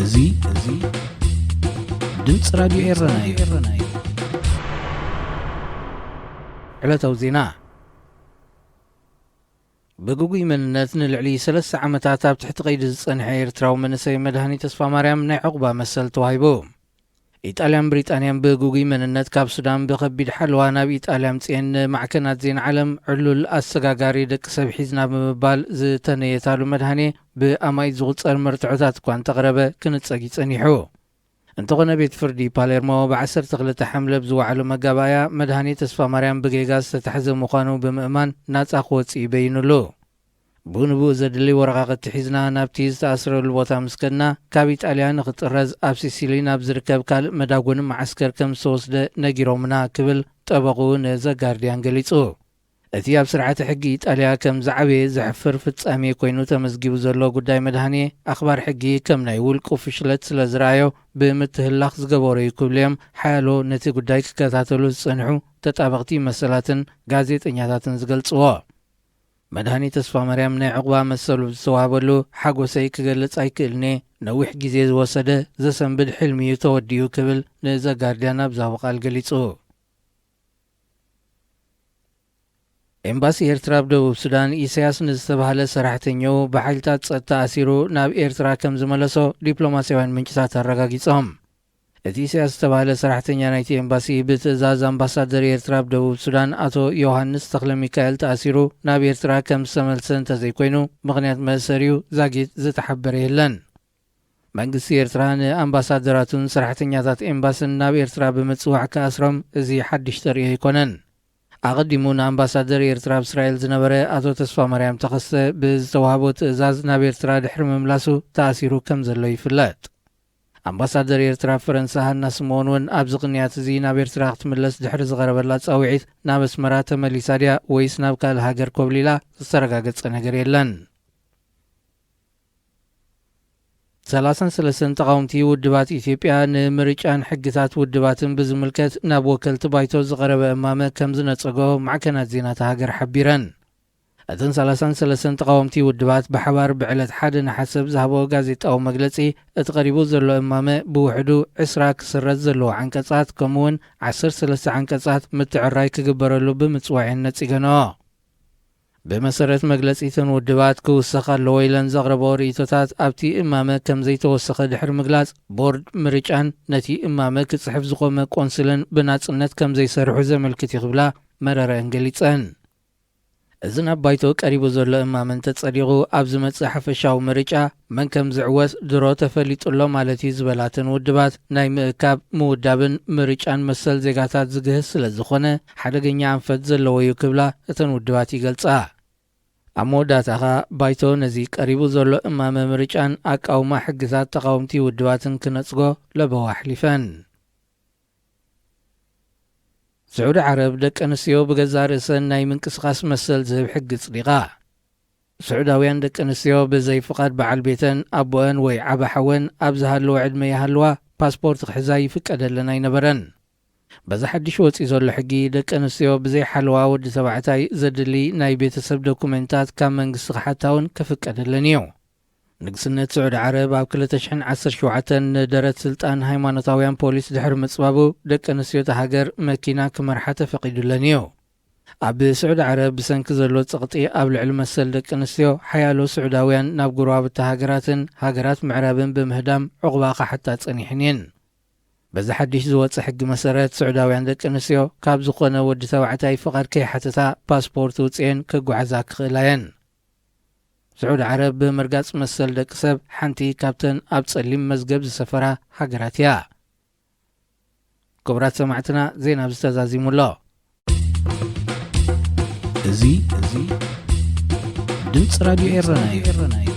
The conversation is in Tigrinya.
እዚ እዚ ድምፂ ራዲዮ ኤረና እዩ። ዕለታዊ ዜና። ብግጉይ መንነት ንልዕሊ ሰለስተ ዓመታት ኣብ ትሕቲ ቀይዲ ዝጸንሐ ኤርትራዊ መንእሰይ መድሃኒ ተስፋ ማርያም ናይ ዕቑባ መሰል ተዋሂቡ። ኢጣልያን ብሪጣንያን ብግጉይ መንነት ካብ ሱዳን ብኸቢድ ሓለዋ ናብ ኢጣልያ ኣምጽኤን ንማዕከናት ዜና ዓለም ዕሉል ኣሰጋጋሪ ደቂ ሰብ ሒዝና ብምባል ዝተነየታሉ መድሃኔ ብኣማኢት ዝቑጸር መርትዖታት እኳ እንተቕረበ ክንጸግ ይጸኒሑ። እንተኾነ ቤት ፍርዲ ፓሌርሞ ብ ዓሰርተ ክልተ ሓምለ ብዝወዓሎ መጋባእያ መድሃኔ ተስፋ ማርያም ብጌጋ ዝተታሕዘ ምዃኑ ብምእማን ናጻ ክወጽእ ይበይኑሉ። ብኡ ንብኡ ዘድሊ ወረቓቕቲ ሒዝና ናብቲ ዝተኣስረሉ ቦታ ምስ ከድና፣ ካብ ኢጣልያ ንኽጥረዝ ኣብ ሲሲሊ ናብ ዝርከብ ካልእ መዳጎኒ መዓስከር ከም ዝተወስደ ነጊሮምና ክብል ጠበቕኡ ንዘጋርድያን ገሊጹ። እቲ ኣብ ስርዓተ ሕጊ ኢጣልያ ከም ዝዓበየ ዘሕፍር ፍጻሜ ኮይኑ ተመዝጊቡ ዘሎ ጉዳይ መድሃኔ፣ ኣኽባር ሕጊ ከም ናይ ውልቁ ፍሽለት ስለ ዝረኣዮ ብምትህላኽ ዝገበሮ እዩ ክብሉ እዮም ሓያሎ ነቲ ጉዳይ ክከታተሉ ዝጸንሑ ተጣበቕቲ መሰላትን ጋዜጠኛታትን ዝገልጽዎ። መድሃኒ ተስፋ ማርያም ናይ ዕቑባ መሰሉ ዝተዋህበሉ ሓጎሰይ ክገልጽ ኣይክእልን'የ። ነዊሕ ግዜ ዝወሰደ ዘሰንብድ ሕልሚ እዩ ተወዲኡ ክብል ንዘጋርድያን ኣብ ዝሃቦ ቃል ገሊጹ። ኤምባሲ ኤርትራ ኣብ ደቡብ ሱዳን ኢሳያስ ንዝተባህለ ሰራሕተኛኡ ብሓይልታት ጸጥታ ኣሲሩ ናብ ኤርትራ ከም ዝመለሶ ዲፕሎማስያውያን ምንጭታት ኣረጋጊጾም። እቲ ኢሳያስ ዝተባህለ ሰራሕተኛ ናይቲ ኤምባሲ ብትእዛዝ ኣምባሳደር ኤርትራ ኣብ ደቡብ ሱዳን ኣቶ ዮሃንስ ተኽለ ሚካኤል ተኣሲሩ ናብ ኤርትራ ከም ዝተመልሰ እንተዘይኮይኑ ምኽንያት መእሰሪኡ ዛጊት ዝተሓበረ የለን። መንግስቲ ኤርትራ ንኣምባሳደራቱን ሰራሕተኛታት ኤምባስን ናብ ኤርትራ ብምጽዋዕ ክኣስሮም እዚ ሓድሽ ተርእዮ ኣይኮነን። ኣቐዲሙ ንኣምባሳደር ኤርትራ ኣብ እስራኤል ዝነበረ ኣቶ ተስፋ ማርያም ተኸስተ ብዝተዋህቦ ትእዛዝ ናብ ኤርትራ ድሕሪ ምምላሱ ተኣሲሩ ከም ዘሎ ይፍለጥ። ኣምባሳደር ኤርትራ ኣብ ፈረንሳ ሃና ስምኦን እውን ኣብዚ ቅንያት እዚ ናብ ኤርትራ ክትምለስ ድሕሪ ዝቐረበላ ጻውዒት ናብ ኣስመራ ተመሊሳ ድያ ወይስ ናብ ካልእ ሃገር ኮብሊላ ዝተረጋገጸ ነገር የለን። ሰላሳን ሰለስተን ተቓወምቲ ውድባት ኢትዮጵያ ንምርጫን ሕግታት ውድባትን ብዝምልከት ናብ ወከልቲ ባይቶ ዝቐረበ እማመ ከም ዝነጸጎ ማዕከናት ዜና እታ ሃገር ሓቢረን። እተን ሰላሳን ሰለስተን ተቓወምቲ ውድባት ብሓባር ብዕለት ሓደ ነሓሰ ኣብ ዝሃቦ ጋዜጣዊ መግለጺ፣ እቲ ቀሪቡ ዘሎ እማመ ብውሕዱ ዕስራ ክስረዝ ዘለዎ ዓንቀጻት ከምኡውን ዓሰርተ ሰለስተ ዓንቀጻት ምትዕራይ ክግበረሉ ብምጽዋዕን ነጺገንኦ። ብመሰረት መግለጺ እተን ውድባት ክውሰኽ ኣለዎ ኢለን ዘቕረበኦ ርእይቶታት ኣብቲ እማመ ከም ዘይተወሰኸ ድሕሪ ምግላጽ፣ ቦርድ ምርጫን ነቲ እማመ ክጽሕፍ ዝቖመ ቆንስልን ብናጽነት ከም ዘይሰርሑ ዘመልክት እዩ ክብላ መረረአን ገሊጸን። እዚ ናብ ባይቶ ቀሪቡ ዘሎ እማመ እንተጸዲቑ፣ ኣብ ዝመጽእ ሓፈሻዊ ምርጫ መን ከም ዝዕወት ድሮ ተፈሊጡ ኣሎ ማለት እዩ ዝበላ እተን ውድባት፣ ናይ ምእካብ፣ ምውዳብን ምርጫን መሰል ዜጋታት ዝግህስ ስለ ዝኾነ፣ ሓደገኛ ኣንፈት ዘለዎ እዩ ክብላ እተን ውድባት ይገልጻ። ኣብ መወዳእታ ኸኣ ባይቶ ነዚ ቀሪቡ ዘሎ እማመ ምርጫን ኣቃውማ ሕግታት ተቓወምቲ ውድባትን ክነጽጎ ለበዋ ኣሕሊፈን። ስዑዲ ዓረብ ደቂ ኣንስትዮ ብገዛእ ርእሰን ናይ ምንቅስቓስ መሰል ዝህብ ሕጊ ጽዲቓ። ስዑዳውያን ደቂ ኣንስትዮ ብዘይ ፍቓድ በዓል ቤተን፣ ኣቦአን ወይ ዓቢ ሓወን ኣብ ዝሃለወ ዕድመ ይሃልዋ ፓስፖርት ክሕዛ ይፍቀደለን ኣይነበረን። በዚ ሓድሽ ወጺኡ ዘሎ ሕጊ፣ ደቂ ኣንስትዮ ብዘይ ሓለዋ ወዲ ተባዕታይ ዘድሊ ናይ ቤተሰብ ዶኩሜንታት ካብ መንግስቲ ክሓታ እውን ክፍቀደለን እዩ። ንግስነት ስዑዲ ዓረብ ኣብ ክልተ ሽሕን ዓሰርተ ሸውዓተን ንደረት ስልጣን ሃይማኖታውያን ፖሊስ ድሕሪ ምጽባቡ፣ ደቂ ኣንስትዮ እታ ሃገር መኪና ክመርሓ ተፈቒዱለን እዩ። ኣብ ስዑዲ ዓረብ ብሰንኪ ዘሎ ጸቕጢ ኣብ ልዕሊ መሰል ደቂ ኣንስትዮ፣ ሓያሎ ስዑዳውያን ናብ ጎረባብቲ ሃገራትን ሃገራት ምዕራብን ብምህዳም ዕቑባ ክሓታ ጸኒሐን እየን። በዚ ሓድሽ ዝወጸ ሕጊ መሰረት፣ ስዑዳውያን ደቂ ኣንስትዮ ካብ ዝኾነ ወዲ ተባዕታይ ፍቓድ ከይሓተታ ፓስፖርት ውጽኤን ክጓዓዛ ክኽእላ እየን። ስዑዲ ዓረብ ብምርጋጽ መሰል ደቂ ሰብ ሓንቲ ካብተን ኣብ ጸሊም መዝገብ ዝሰፈራ ሃገራት እያ። ክቡራት ሰማዕትና፣ ዜና ኣብዚ ተዛዚሙ ኣሎ። እዚ፣ እዚ ድምፂ ራዲዮ ኤረና እዩ።